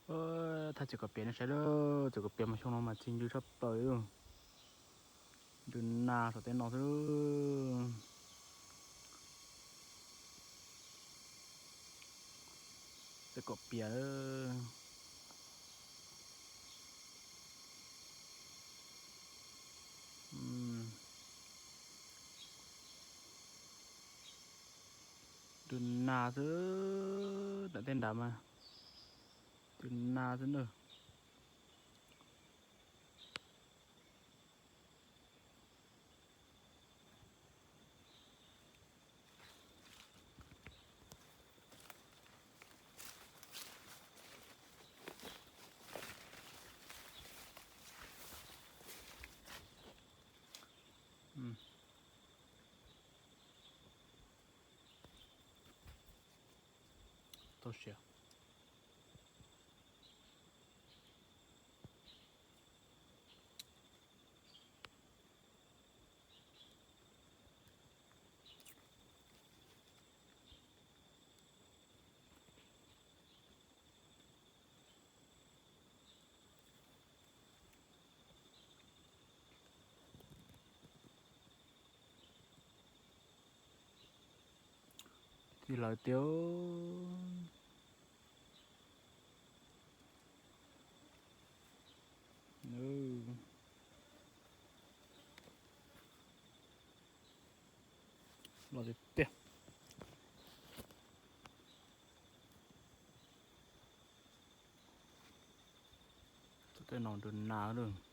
Thaij txiv kom piam nej saib lawm, txiv kom piam mas xyoo no mas txi ncw tshaj plaws li. Ntws nas saum tej no xwb. Txiv kom piam. Ntws nas xwb, nram tej nrad mas ntws nas xwb na. Tau siav. Txiv lawv tiag. Los tiag tiag. Tej no ntws nas lawm.